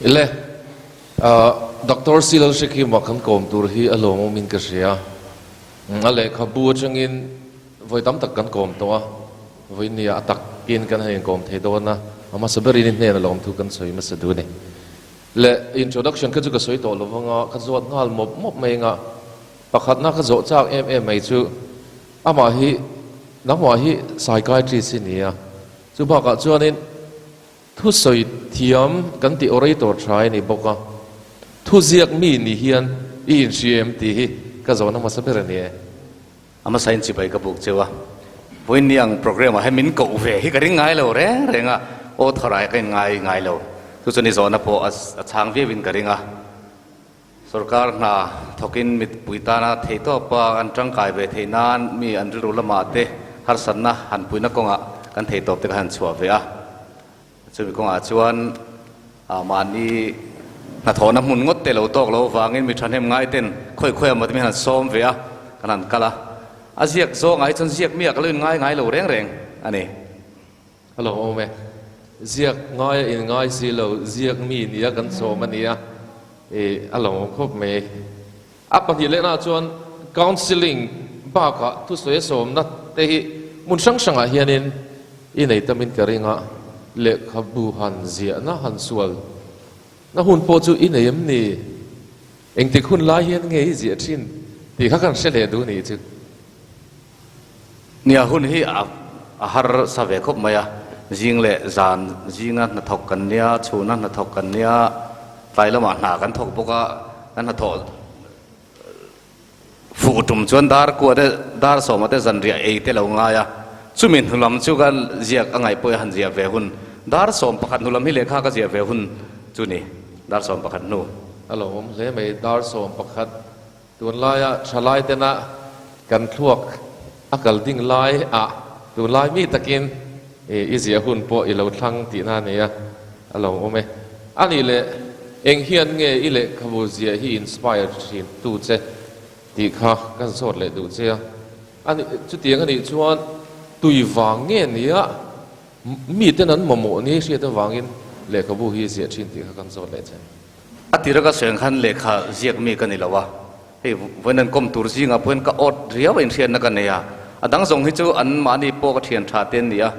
Le, Doctor C Lalhrikhima kan kawm tur hi a lawmawmin ka hria. A lehkhabu atangin vawi tam tak kan kawm tawh a, vawi nia a takin kan han inkawm thei dawn a, a hmasa berin i hnena lawmthu kan sawi hmasa duh a ni. Le, introduction kha chu ka sawi tawh lo vanga ka zawt nghal mawp mawp mai anga pakhatna ka zawh chak em em mai chu amah hi nangmah hi psychiatrist i ni a, chu bakah chuanin Thusawi thiam kan tih orator tha i ni bawk a, thuziak mi ni hian i inhria em tih hi ka zawhna hmasa ber a ni e. A hmasa in chibai ka buk cheu a, vawiin ni ang programme ah hian min koh ve hi ka ring ngai lo reng reng a, aw thawrai ka in ngai ngai lo. Chu chuan i zawhna pawh a chhang viau in ka ring a. Sorkar hna thawkin mipui tana theihtawpa an tangkai ve theih nan mi an rilru lamah te harsatna han puihna kawngah kan theihtawp te kha han chhuah ve a. Chumi kawngah chuan mahni hnathawhna hmun ngawt te lo tawk lo vangin mi thahnem ngai ten khawi khawi emaw te mi han sawm ve a, kan han kal a. A ziak zawngah hi chuan ziak miah ka lo inngai ngai lo reng reng a ni. A lo awm e. Ziak ngai a inngai si lo, ziak mi nia kan sawm a nia, i a lo awm khawp mai. A pahnih lehna chuan counselling bakah thusawi a sawmna te hi hmun hrang hrangah hianin i nei tamin ka ring a, lehkhabu han ziahna han sual na hun pawh chu i nei em ni? Engtik hun lai hian nge i ziah thin tih kha kan hre leh duh nih chu. Nia hun hi a har sa ve khawp mai a, zing leh zan zinga hnathawk kan nia, chhuna hnathawk kan nia, tlai lamah hna kan thawk bawk a, kan hnathawh fuh tum chuan dar kua te dar sawma te zanriah ei te lo ngai a, chumi hnu lam chu ka ziak a ngaih pawh han ziah ve hun, dar 11 hnu lam hi lehkha ka ziah ve hun chu ni, dar 11 hnu. A lo awm hle mai, dar 11 Tunlaia thalai tena kan thluak a kal ding lai ah tunlai mi takin i ziah hun pawh i lo thlang tihna a nei a, a lo awm e. A nih leh eng hian nge i lehkhabu ziah hi inspire thin tu che tih kha kan zawt leh duh che a. A nih chutiang a nih chuan tui vang nge nia miten an mamawh ni hriat avangin lehkhabu hi ziah thin tih kha kan zawt leh che. A tira ka sawi ang khan lehkha ziak mi ka ni lo a, hei vawiin an kawm tur zingah pawhin ka awt riau a inhriatna ka nei a, a dang zawng hi chu an mahni pawh ka thian tha te an ni a,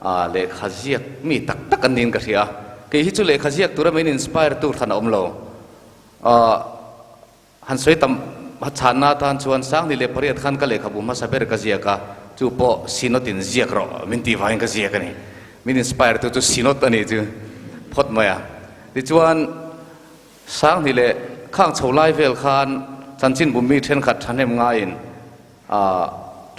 ah lehkha ziak mi tak tak an niin ka hria a, kei hi chu lehkha ziak tura min inspire tur khan a awm lo. Ah han sawi tam chhanna atan chuan 2008 khan ka lehkhabu hmasa ber ka ziak a, chu pawh Synod in ziak rawh min tih vangin ka ziak a ni. Min inspire tu chu Synod a nih chu phawt mai a. Tichuan 2000 leh khang chho lai vel khan chanchinbu mi thenkhat thahnem ngaiin ah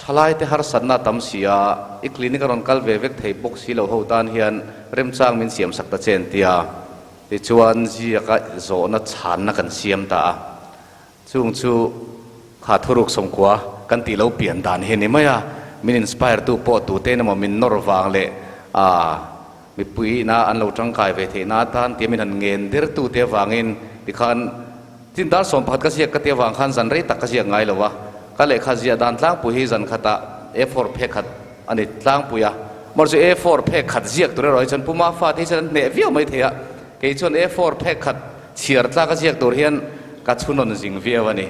thalai te harsatna a tam si a, i clinic a rawn kal ve vek thei bawk si lo ho tan hian remchang min siam sak ta che an ti a. Tichuan ziaka zawhna chhanna kan siam ta a, chung chu kha thuruk sawmkua kan tih lo pian dan hi a ni mai a, min inspire tu pawh tute in emaw min nawr vang leh ah mipui ina an lo tangkai ve theihna atan tia min han ngen der tute avangin tikhan tin dar 11 ka ziak ka ti avang khan zan rei tak ka ziak ngai lo a, ka lehkha ziah dan tlangpui hi zan khatah A4 phek khat a ni tlangpui a, mawr chu A4 phek khat ziak tur erawh hi chuan Puma fate hi chuan an hneh viau mai thei a, kei chuan A4 phek khat chhiar tlak a ziak tur hian ka chhunawn zing viau a ni,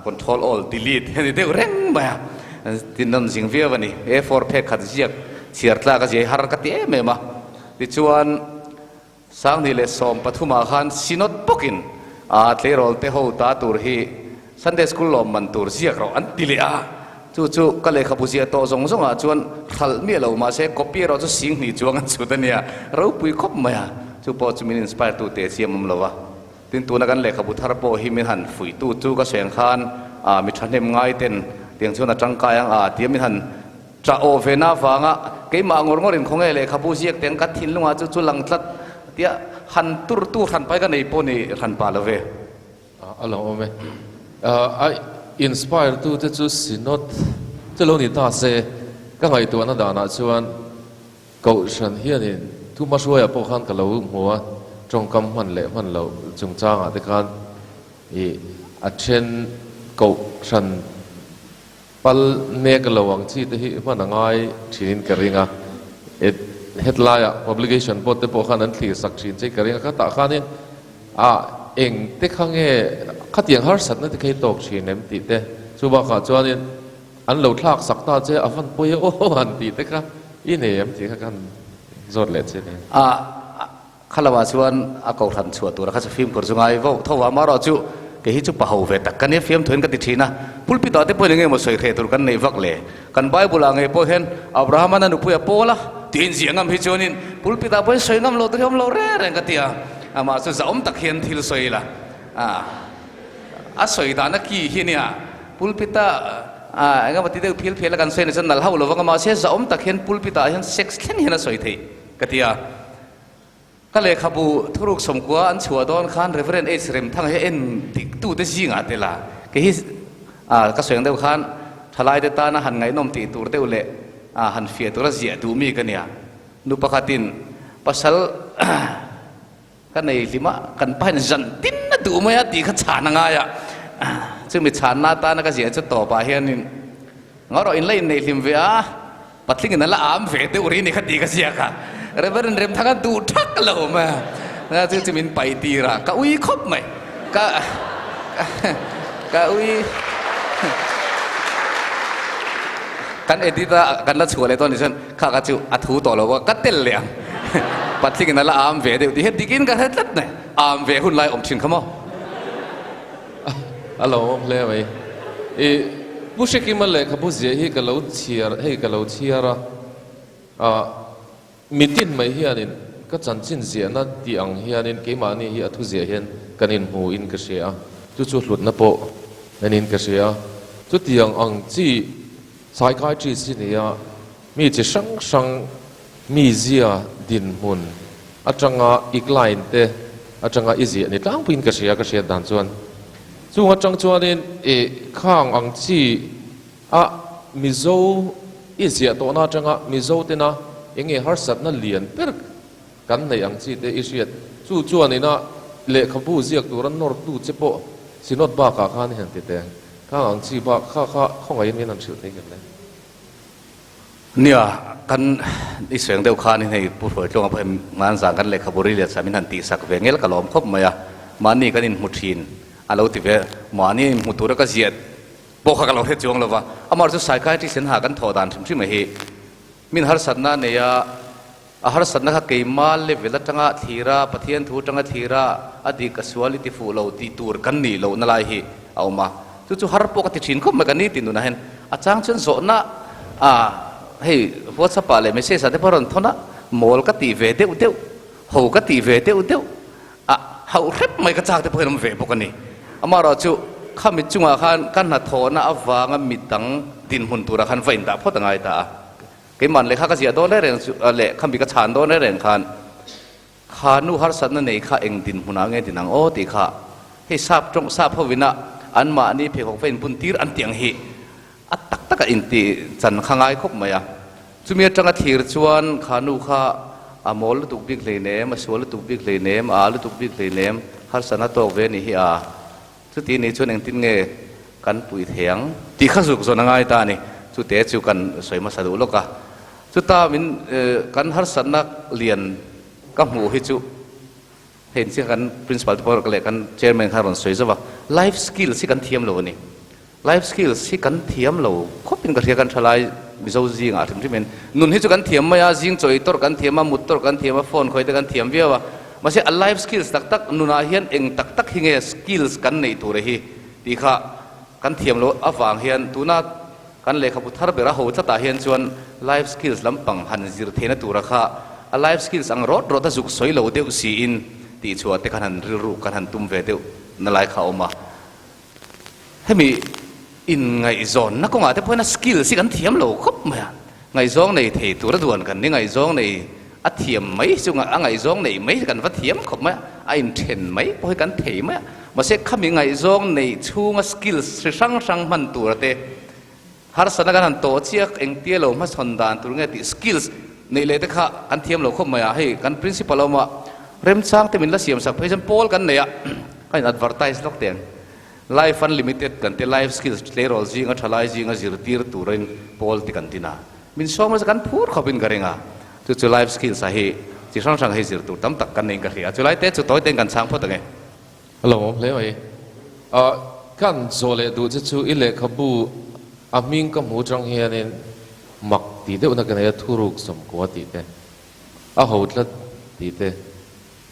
control all delete hi a ni deuh reng mai a, ti nawn zing viau a ni, A4 phek khat ziak chhiar tlak a ziah hi har ka ti em em a, tichuan 2013 ah khan Synod bawkin a tleirawl te ho ta tur hi Sunday School lawm man tur ziak rawh an ti leh a, chu chu ka lehkhabu ziah tawh zawng zawng ah chuan hralh miah lo mahse copy erawh chu 2000 chuang an chhut a nia, ropui khawp mai a, chu pawh chu min inspire tu teh chiam awm lo a. Tin tuna kan lehkhabu thar pawh hi min han fuih tu chu ka seng khan ah mi thahnem ngai ten tiang chuan a tangkai ang a tia min han Ṭah aw ve na vanga keimah ngawr ngawrin khawnge lehkhabu ziak teng ka thinlungah chu chu lang tlat tia han tur tu hran pai ka nei pawh ni hran pah lo ve. A lo awm e. A inspire tu te chu Synod chu lo ni ta se ka ngaihtuahna danah chuan Kohhran hianin thu hmahruaiah pawh khan ka lo hmu a, tawngkam hman leh hman loh chungchangah te khan i a then Kohhran Pal nek lo ang chi te hi hman a ngai thinin ka ring a. Hetlaiah publication board te pawh khan an thlir sak thin che ka ring a, khatah khanin a eng te kha nge khatiang harsatna te kha hi tawk thin em tih te, chu bakah chuanin an lo thlak sak ta che a van pawi e aw han tih te kha i nei em tih kha ka han zawt leh che nia. A Kha lo ah chuan a kohhran chhuah tura kha chu fimkhur chu ngai vauh tho a, amaherawh chu kei hi chu paho ve tak ka nia fiamthu hian ka ti thin a, pulpit ah te pawhin enge maw sawi hreh tur kan neih vak le, kan Bible ah ngei pawh hian Abraham-an a nupui a pawl a tiin ziah ngam hi chuanin pulpit ah pawhin sawi ngam lo tur hi awm lo reng reng ka ti a, amah chu zahawm tak hian thil sawi la a, a sawi dan a ki hi nia pulpit ah engemaw ti deuh phil phial a kan sawi ni chuan nalh hauh lo vang a, mahse zahawm tak hian pulpit ah hian sex thleng hian a sawi theih ka ti a. Ka lehkhabu thuruk sawmkua an chhuah dawn khan Rev. H. Remthanga hi en dik tute zingah tel a, kei hi ka sawi ang deuh khan thalaite tana han ngaihnawm tih tur deuh leh han fiah tura ziah duh mi ka nia. Nu pakhatin pasal ka nei hlim a, kan pahin zan tin a duh mai a tih kha chhan a ngai a, chumi chhanna atana ka ziah chu tawpah hianin Ngarawh in la inneih hlim ve a, Patling in a la am ve deuh ri ni kha ti ka ziak a, Reverend Remthanga duh thak lo mai a, chu chu min pai tir a, ka ui khawp mai, ka ka ui kan edit a kan la chhuah leh dawn ni chuan kha ka chu a thu tawh lo a, ka tel leh ang, Patling in a la am ve deuh tih hian dikin ka hre tlat mai, am ve hun lai awm thin kha maw. A lo awm hle mai. I Pu Hrekima lehkhabu ziah hi ka lo chhiar, hei ka lo chhiar a, ah mitin mai hianin ka chanchin ziahna tih ang hianin keimahni hi a thu ziah hian kan inhmu in ka hria a, chu chu hlutna pawh enin ka hria a. Chutiang ang chi psychiatrist hi nia mi chi hrang hrang mizia dinhmun atanga i client te atanga i ziah ni tlangpuiin ka hria ka hriat dan chuan chung atang chuanin i khang ang chi a Mizo i ziah tawhna atanga Mizo tena enge harsatna lian ber kan neih ang chi te i hriat chu chuan ina lehkhabu ziak tura nawr tu che pawh Synod bakah khan i han ti teng khang ang chi bak kha kha khawngaihin min han hrilh thei ngem le. Nia, kan i sawi ang deuh khanin hei Pu Hruaitluanga pawh hei Nganzang kan lehkhabu ri leh chah min han tihsak ve ngel ka lawm khawp mai a, mahni kan inhmu thin a lo ti ve, mahni inhmu tura ka ziah pawh kha ka lo hre chuang lo va, amaherawhchu psychiatrist in ha kan thawh dan hrim hrim a hi min harsatna a nei a, a harsatna kha keima level atanga thlir a, Pathian thu atanga thlir a, a dik a sual i ti fuh lo tih tur kan nih lohna lai hi a awm a, chu chu har pawh ka ti thin khawp mai ka ni tih nunah hian a chang chuan zawhna a hei WhatsApp ah leh message ah te pawh a rawn thawn a, mawl ka tih ve deuh deuh, ho ka tih ve deuh deuh a hauh hrep mai ka chak te pawh hian awm ve bawk a ni. Amaherawh chu khami chungah khan ka hnathawhna avanga midang dinhmun turah khan va indah phawt a ngai ta a. Keiman lehkha ka ziah dawn reng reng chu leh khami ka chhan dawn reng reng khan kha nu harsatna nei kha eng dinhmunah nge din ang aw tih kha hei sap tawng sap hovina anmahni pheikhawk va inbun tir an tih ang hi a tak taka inti chan kha ngai khawp mai a. Chumi atanga thlir chuan kha nu kha a mawl lutuk bik hleinem, a sual lutuk bik hleinem, a â lutuk bik hleinem, harsatna tawk ve a nih hi a. Chuti ni chuan engtin nge kan pui thei ang tih kha zuk zawn a ngai ta a ni. Chute chu kan sawi hmasa duh lawk a. Chuta min kan harsatna lian ka hmuh hi chu hei chiang kan principal te pawh leh kan chairman khan rawn sawi zauh a, life skills hi kan thiam lo a ni. Life skills hi kan thiam lo khawpin ka hria kan thalai Mizo zingah hrim hrimin nun hi chu kan thiam mai a, zing chawi tawrh kan thiam a, mut tawrh kan thiam a, phone khawi te kan thiam viau a. Mahse a life skills tak tak nunah hian eng tak tak hi nge skills kan neih tur hi tih kha kan thiam loh avang hian tuna kan lehkhabu thar ber a ho tlatah hian chuan life skills lampang han zir theihna tura kha a life skills ang rawt rawt a zuk sawi lo deuh siin tih chhuah te khan han rilru kan han tum ve deuh na lai kha a awm a. Hemi inngaihzawnna kawngah te pawhin a skills hi kan thiam lo khawp mai a, ngaihzawng nei thei tura duan kan ni, ngaihzawng nei a thiam mai chu a ngaihzawng neih mai hi kan va thiam khawp mai a, a inthen mai pawh hi kan thei mai a, mahse khami ngaihzawng neih chhunga skills hri hrang hrang hman tura te harsatna kan han tawh chiak engtia lo hmachhawn dan tur nge tih skills neih leh te kha kan thiam lo khawp mai a, hei kan principal a awm a, remchang te min la siam sak phei chuan pawl kan nei a, ka in advertise lawk teh ang, life unlimited kan ti life skills tleirawl zinga thalai zinga zirtir turin pawl te kan tin a, min sawm nasa kan phur khawpin ka ring a. Chu chu life skills ah hi chi hrang hrang hei zir tur tam tak kan neiin ka hria a, chulai te chu tawi tein kan chhang phawt ang e. A lawmawm hle mai. Ah, kan zawh leh duh che chu i lehkhabu a hming ka hmu chang hianin mak tih deuhna ka nei a, thuruk sawmkua tih te, a ho tlat tih te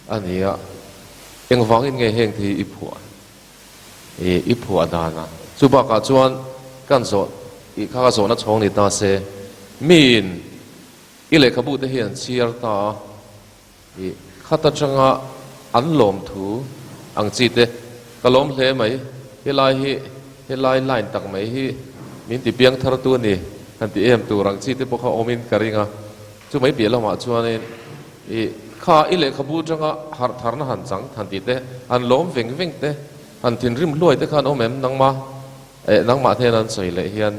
a ni a, engvangin nge heng te hi i phuah? I i phuah dan a. Chu bakah chuan kan zawh i kha ka zawhna chhawng ni ta se, miin i lehkhabu te hi an chhiar ta a, i khat atanga an lawm thu ang chi te ka lawm hle mai, helai hi helai line tak mai hi min ti piang thar tu a ni han ti em tur ang chi te pawh kha awmin ka ring a. Chu mai piah lamah chuanin i kha i lehkhabu atanga harh tharna han chang han tih te, han lawm veng veng te, han thinrim hluai te khan awm em nangma eh nangmah hnen an sawi leh hian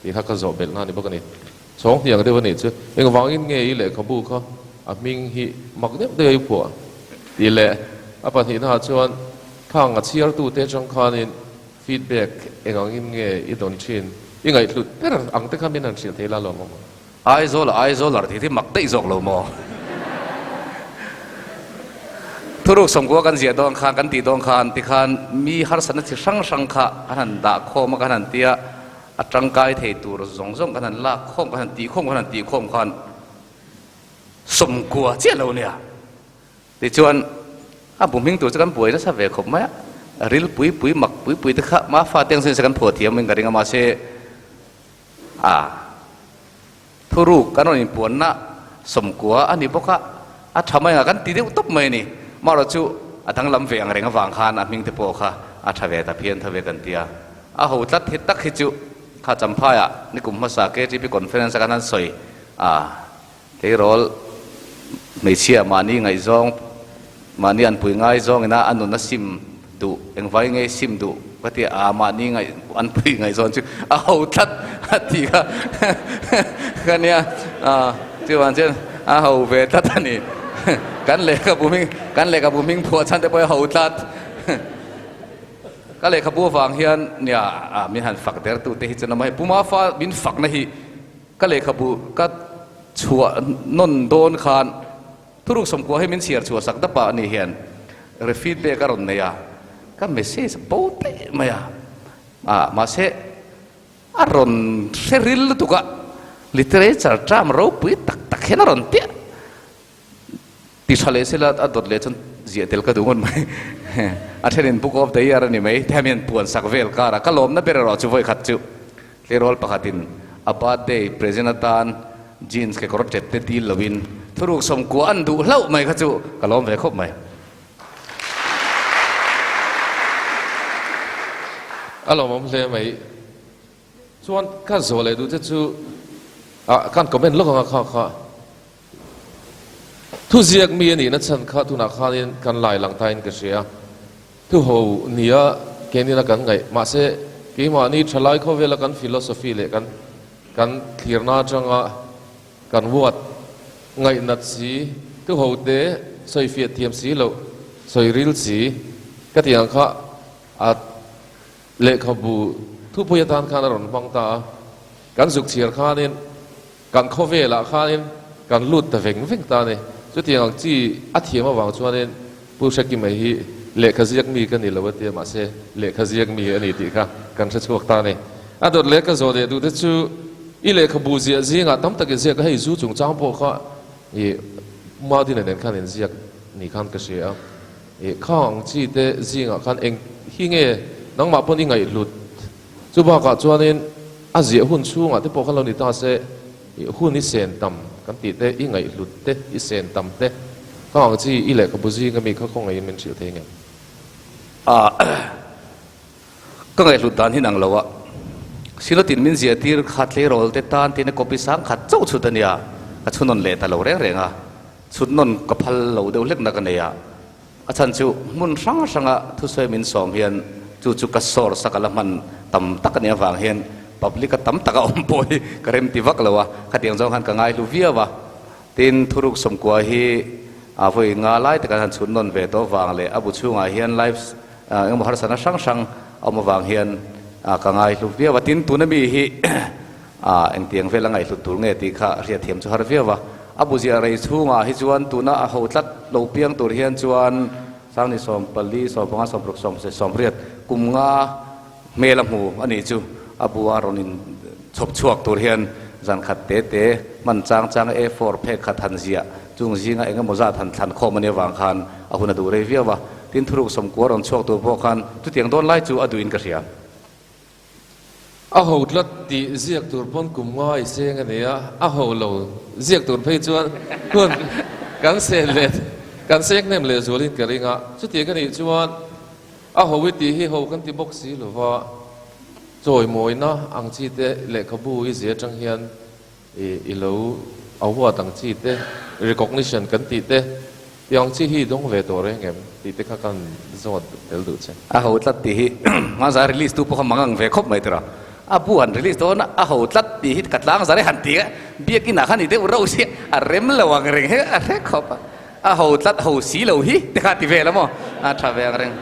tih kha ka zawh belh na a ni bawk a ni. Chhawng hniang deuh a nih chu. Engvangin nge i lehkhabu kha a hming hi mak deuh deuh a i phuah tih leh a pahnihnaah chuan khang a chhiartute atang khanin feedback engangin nge i dawn thin i ngaihhlut ber ang te kha min han hrilh thei la lawm awm ang. Aizawl a Aizawlar tih hi mak daih zawk lo maw? Thuruk sawmkua kan ziah dawn khan, kan tih dawn khan tikhan mi harsatna chi hrang hrang kha kan han dah khawm a, kan han tia a tangkai thei tur zawng zawng kan han lak khawm, kan han tih khawm, kan han tih khawm khan sawmkua chiah lo nia. Tichuan a bu hming tur chu kan buai nasa ve khawp mai a, ril pui pui mak pui pui te kha ma fate ang sin kan phuah thiam in ka ring a mahse A thuruk kan rawn inpuanna sawmkua a ni bawk a, a tha mai ang a, kan ti deuh tawp mai a ni. Marawh chu a danglam ve ang reng avang khan a hming te pawh kha a tha ve ta phian tho ve kan ti a. A ho tlat hi tak hi chu kha Champhaiah nikum hmasa KTP conference a kan han sawi a, Tleirawl hmeichhia mahni ngaihzawng, mahni anpui ngaizawng ina a nun a sim duh, engvai nge sim duh ka ti a, mahni ngaih anpui ngaihzawn chu a ho tlat a ti kha ka nia, chuvang chuan a ho ve tlat a ni. Kan lehkhabu hming, kan lehkhabu hming phuah chhan te pawh hi a ho tlat. Ka lehkhabu avang hian nia min han fak der tu te hi chuan amah hi Puma fa min fakna hi Ka lehkhabu ka chhuah nawn dawn khan thuruk sawmkua hi min chhiar chhuah sak dap a ani hian re feedback a rawn nei a, ka message a bo daih mai a, ah mahse a rawn hre ril lutuk a, literature term ropui tak tak hian a rawn piah. Ti tha leh sela a dawt leh chuan ziah tel ka duh ngawt mai. A thenin book of the year a ni mai. Hemi an puan sak vel kar a, ka lawmna ber erawh chu vawi khat chu tleirawl pakhatin a birthday present atan jeans kekawr tet te dil loin thuruk sawmkua an duh hlauh mai kha chu ka lawm ve khawp mai. A lawmawm hle mai. Chuan ka zawh leh duh te chu ah kan comment lawk ang a kha kha. Thuziak mi a nihna chhan kha tunah khanin kan lai lang tain ka hria. Thuho nia kenin a kan ngaih. Mahse, keimahni thalai khawvela kan philosophy leh kan kan thlirna atanga kan uat ngaihnat si, thuho te sawifiah thiam si loh, sawi ril si ka tih ang kha a lehkhabu thupui atan khan a rawn hmang ta a. Kan zuk chhiar khanin Kan khawvelah khanin kan lut ta veng veng ta a ni. Chutiang ang chi a thiam avang chuanin Pu Hrekima hi lehkha ziak mi ka ni lo a tia, mahse lehkha ziak mi a ni tih kha kan hre chhuak ta a ni. A dawt leh ka zawh leh duh te chu i lehkhabu ziah zingah tam tak inziak a, hei zu chungchang pawh kha i Madina nen khan inziak ni khan ka hria a. I khang ang chi te zingah khan eng hi nge nangmah pawn i ngaihhlut? Chu bakah chuanin a ziah hun chhungah te pawh khan lo ni ta se, i hun i sen tam kan tih te, i ngaihhlut te, i sen tam te, ka ang chi i lehkhabu zinga mi kha khawngaihin min hrilh thei ngem? A, ka ngaihhlut dan hi nang lo a, Silotin min ziah tir kha tleirawl te tan tiin a copy sang khat chauh chhut a nia, ka chhunawn leh ta lo reng reng a, chhutnawn ka phal lo deuh hlekna ka nei a. A chhan chu hmun hrang hranga thusawi min sawm hian chu chu ka source a ka la hman tam tak a nih avang hian public a tam tak a awm pawh hi ka rem ti vak lo a, khatiang zawng khan ka ngaihlu viau a. Tin, thuruk sawmkua hi a vawi nga lai te kan han chhun nawn ve tawh vang leh a bu chhungah hian live engemaw harsatna hrang hrang a awm avang hian ka ngaihlu viau a. Tin, tuna mi hi engtiang vel a ngaihhlut tur nge tih kha hriatthiam chu har viau a. A bu ziah rei chhungah hi chuan tuna a ho tlat lo piang tur hian chuan Sangni 14, 15, 16, 17, 18 kum nga hmel a hmu a nih chu. A bu a rawn in chhawp chhuak tur hian zan khat te te hman chang chang A four phek khat han ziah chung zinga eng emaw zat han thlan khawm a nih avang khan a hun a duh rei viau a. Tin thuruk sawmkua rawn chhuak tur pawh khan chutiang dawn lai chu a duhin ka hria. A ho tlat tih ziak tur pawn kum ngai seng a ni a, a ho lo ziak tur phei chuan hun kan sen leh kan seng hnem leh zualin ka ring a, chutiang a nih chuan a ho i tih hi ho kan ti bawk si lova chawimawina ang chi te lehkhabu i zia atang hian I lo award ang chi te, recognition kan tih te, tih ang chi hi i dawng ve tawh reng em? Tih te kha kan zawt tel duh che. A ho tlat tih hi hmanzai release tu pawh kha mang ang ve khawp mai tura. A bu han release dawn a, a ho tlat tih hi ka tlang zar i han ti a, biakin ah khan i deuh reuh si a rem lo ang reng hi a hre khawp a. A ho tlat ho si lo hi te kha ti vel a maw? A tha ve ang reng.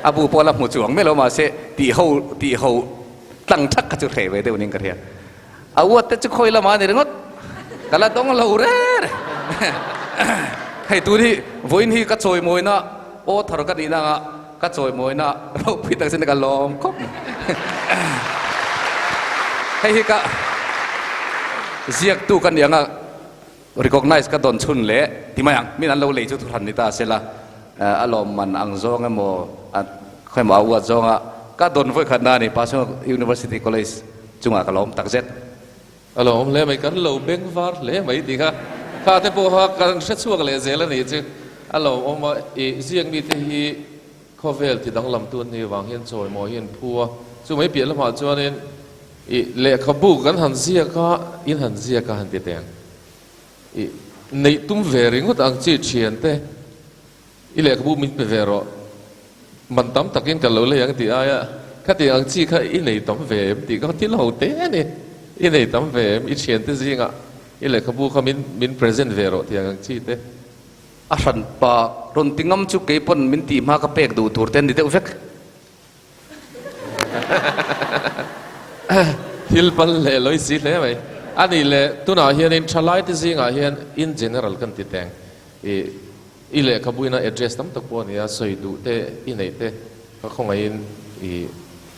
A bu pawh la hmu chuang mai lo mahse tih ho tih ho Tlang thak kha chu hreh ve deuh ning ka hria. A uat te chu khawi lamah a ni ringawt. Ka la dawng lo re re. Hei tun hi vawiin hi ka chawimawina author ka nihna anga ka chawimawina ropui tak sin ka lawm khawp mai. Hei hi ka ziaktu ka ni anga recognize ka dawn chhun leh ti mai ang. Min an lo lei chu thuhran ni ta sela a lawmman ang zawng emaw a khawi emaw a uat zawnga ka dawn vawi khat na a ni Pastor University College chungah ka lawm tak zet. A lawm hle mai, kan lo beng var hle mai tih kha kha te pawh kha kan hre chhuak leh zel a nih chu. A lawmawm a, i ziak mite hi Khawvel ti danglamtu an nih vang hian chawimawi hi an phu a, chu mai piah lamah chuanin i lehkhabu kan han ziak a, in han ziak a han ti teng. I neih tum ve ringawt ang chi thiante, i lehkhabu min pe ve rawh, man tam takin ka lo lei ang tih aia khatiang ang chi kha i nei tam ve em tih kha thil ho te a ni. I nei tam ve em, i thiante zingah i lehkhabu kha min min present ve rawh tih ang chi te. A hran pa rawn ti ngam chu kei pawn min tih hma ka pek duh tur te an ni deuh vek. Thil pal leh lawi si hle mai. A nih leh tunah hianin thalai te zingah hian in general kan ti teng. I i lehkhabu ina address tam tak pawh a ni a, sawi duh te i neih te ka khawngaihin i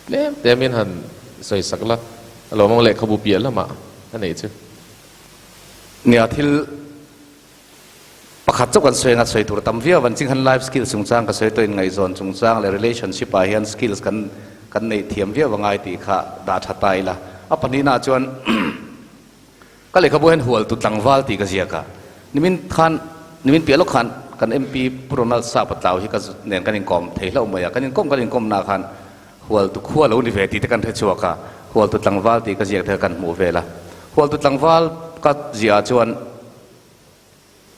tlem tlem in han sawi sak la, a lawm ang lehkhabu piah lamah a neih chu. Nia thil Pakhat chu kan sawi anga sawi tur tam viau an ching han life skills chungchang ka sawi tawh in ngaihzawn chungchang leh relationship ah hian skills kan kan neih thiam viau angai tih kha dah tha ta ila. A pahnihna ah chuan ka lehkhabu hian hualtu tlangval tih ka ziak a, nimin khan nimin piah lawk khan kan MP Pu Ronald Sapa Tlau hi ka nen kan inkawm thei hlauh mai a, kan inkawm kan inkawm na khan hualtu khua lo ni ve tih te kan hre chhuak a, hualtu tlangval tih ka ziak te kha kan hmuh vel a, hualtu tlangval ka ziah ah chuan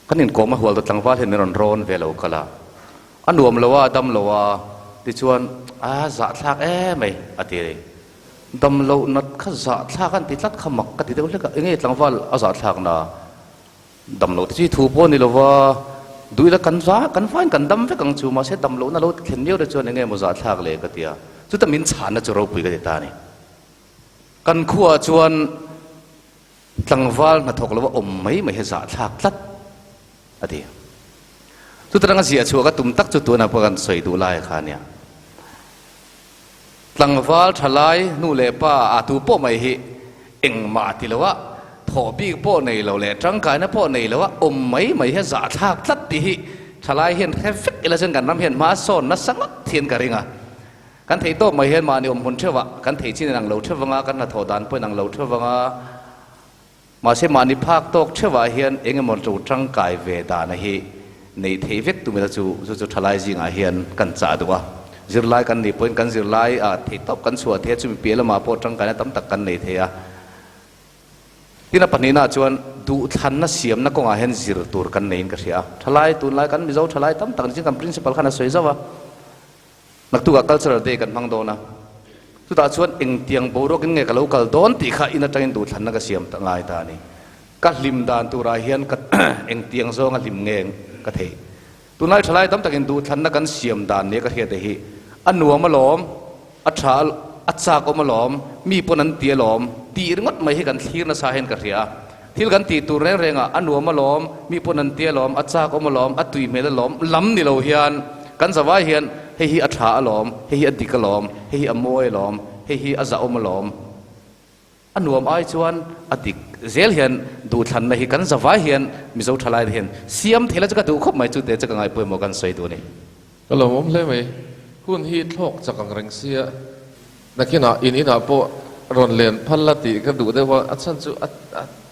Kan inkawm a hual ta tlangval hian min rawn rawn ve lo kal a, a nuam lo a, a dam lo a, tichuan a zahthlak emai a ti a, dam loh nat kha zahthlak an ti tlat kha mak ka ti deuh hlek a, enge tlangval a zahthlak na, dam loh te chu i thu pawh a ni lo va, duh ila kan va kan vain kan dam vek ang chu, mahse dam lohna lo thlen miau te chuan enge maw zahthlak le ka ti a, chuta min chhanna chu ropui ka ti ta a ni. Kan khuaah chuan. Tlangval hnathawk lova awm mai mai hi zahthlak tlat a ti. Chutaranga ziah chhuah ka tum tak chu tunah pawh kan sawi duh lai kha ania. Tlangval thalai nu leh pa a tu pawh mai hi engmah ti loa thawh bik pawh nei lo leh tangkaina pawh nei loa awm mai mai hi zahthlak tlat tih hi thalai hian hre vek ila chuan kan ram hian hma sawn nasa ngawt hian ka ring a. Kan theih tawp mai hian mahni awm hmun theuhah kan theih chin inang lo theuh vanga, kan hnathawh dan pawh inang lo theuh vanga, mahse mahni phak tawk theuhah hian eng emaw to tangkai ve dana hi neih theih vek tumila chu chu chu thalai zingah hian kan chah duh a. Zirlai kan nih pawhin kan zirlai ah theih tawp kan chhuah thei a, chumi piah lamah pawh tangkaina tam tak kan nei thei a. Tin a pahnihnaah chuan duhthlanna siamna kawngah hian zir tur kan neiin ka hria a. Thalai tunlai kan Mizo thalai tam tak nichin kan principal khan a sawi zauh a. Naktukah Cultural Day kan hmang dawn a, chutah chuan engtiang boruakin nge ka lo kal dawn tih kha in atangin duhthlanna ka siam ta ngai ta a ni. Ka hlim dan turah hian ka engtiang zawnga hlim nge ka thei. Tunlai thalai tam takin duhthlanna kan siam dan nia ka hriat hi a nuam alawm, a tha a chak awm alawm, mi pawn an ti alawm tih ringawt mai hi kan thlir nasa hian ka hria a. Thil kan tih tur reng rengah a nuam alawm, mi pawn an ti alawm, a chak awm alawm, a tui hmel alawm lam ni lo hian kan zavai hian hei hi a tha alawm, hei hi a dik alawm, hei hi a mawi alawm, hei hi a zahawm alawm. A nuam ai chuan a dik zel hian duhthlanna hi kan zavai hian Mizo thalai te hian siam theih la chu ka duh khawp mai chu te chu ka ngaihpawimawh kan sawi duh a ni. Ka lo awm hle mai. Hun hi thlawk chak ang reng sia. Nakinah in inah pawh rawn len phal la tih ka duh deuh a, a chhan chu a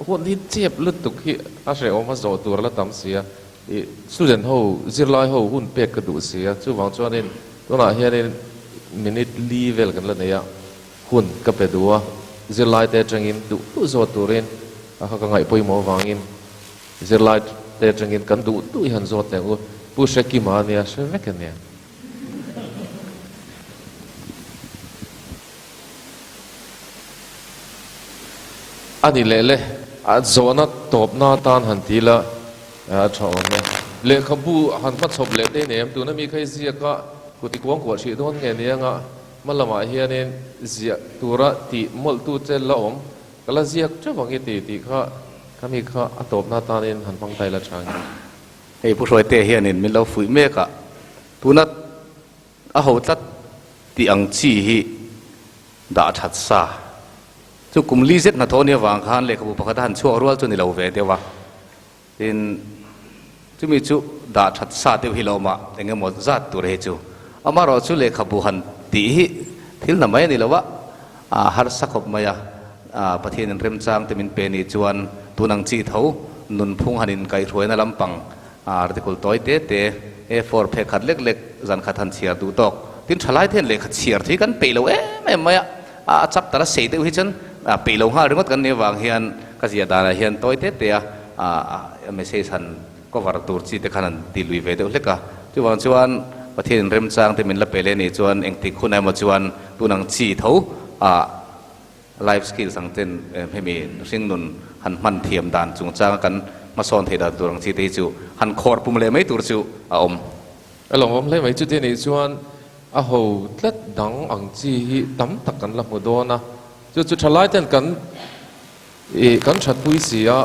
hun hi chep lutuk hi a hrehawm a zawh tur a la tam sia. Ih student ho zirlai ho hun pek ka duh sia. Chuvang chuanin tunah hianin minute li vel kan la nei a. Hun ka pe duh a, zirlai te atangin duh duh zawt turin a kha ka ngaih pawimawh avangin zirlai te atangin kan duh duh i han zawt teh ang u. Pu Hrekima a nia, hre vek a nia. A ni leh le, a zawhna tawpna atan han ti la a tha awm e. Lehkhabu han hmachhawp leh te i nei em? Tuna mi kha i ziak a, kut i kuangkuah hrih dawn nge nia nga? Hma lamah hianin ziah tura tih mawlhtu che la awm, ka la ziak teuh ang i ti tih kha ka mi kha a tawpna atanin han hmang ta ila tha ang em? Hei Pu Hruaite hianin min lo fuih mek a, tuna a ho tlat tih ang chi hi dah that sa. Chu kum li zet hnathawh ni avang khan lehkhabu pakhat a han chhuak rual chu ni lo ve deuh a. Tin, chumi chu dah that sa deuh hi lo awm a, eng emaw zat tur hei chu. Amaherawh chu lehkhabu han tih hi thil hna mai a ni lo a, a harsa khawp mai a, Pathianin remchang te min pe ni chuan tun ang chi tho nunphung han inkaihhruaina lampang article tawi te te, A4 phek khat lek lek zan khat han chhiar duh tawk. Tin, thalai te hian lehkha chhiar thei kan peih lo em em mai a, a chapter a sei deuh hi chuan peih lo nghal ringawt kan nih avang hian ka ziah danah hian tawi te te a message han cover tur chi te khan han ti lui ve deuh hlek a. Chuvang chuan Pathianin remchang te min la pe leh nih chuan engtik hun emaw chuan tun ang chi tho a life skills ang ten hemi hringnun han hman thiam dan chungchanga kan hmasawn theih dan tur ang chi te hi chu han khawr pum leh mai tur chu a awm. A lawmawm hle mai. Chuti anih chuan a ho tlat dang ang chi hi tam tak kan la hmu dawn a, chu chu thalai ten kan ih kan thatpui si a,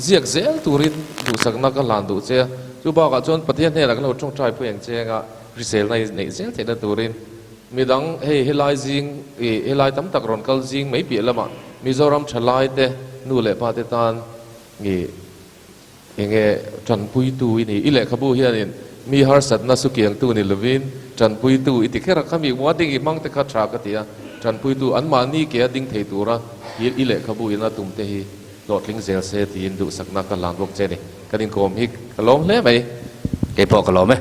ziak zel turin duhsakna ka hlan duh che a, chu bakah chuan Pathian hnenah kan lo tawngtai pui ang che anga hriselna i neih zel theihna turin midang hei helai zing ih helai tam tak rawn kal zing mai piah lamah Mizoram thalai te nu leh pa te tan ih Enge tanpuitu i ni? I lehkhabu hianin mi harsatna sukiangtu ni lovin tanpuitu i ti kher a, khami mua ding i hmang te kha tha ka ti a, tanpuitu anmahni ke a ding thei tura i lehkhabu in a tum te hi hlawhtling zel se tiin duhsakna ka hlan bawk che ni. Kan inkawm hi ka lawm hle mai. Keipawh ka lawm e.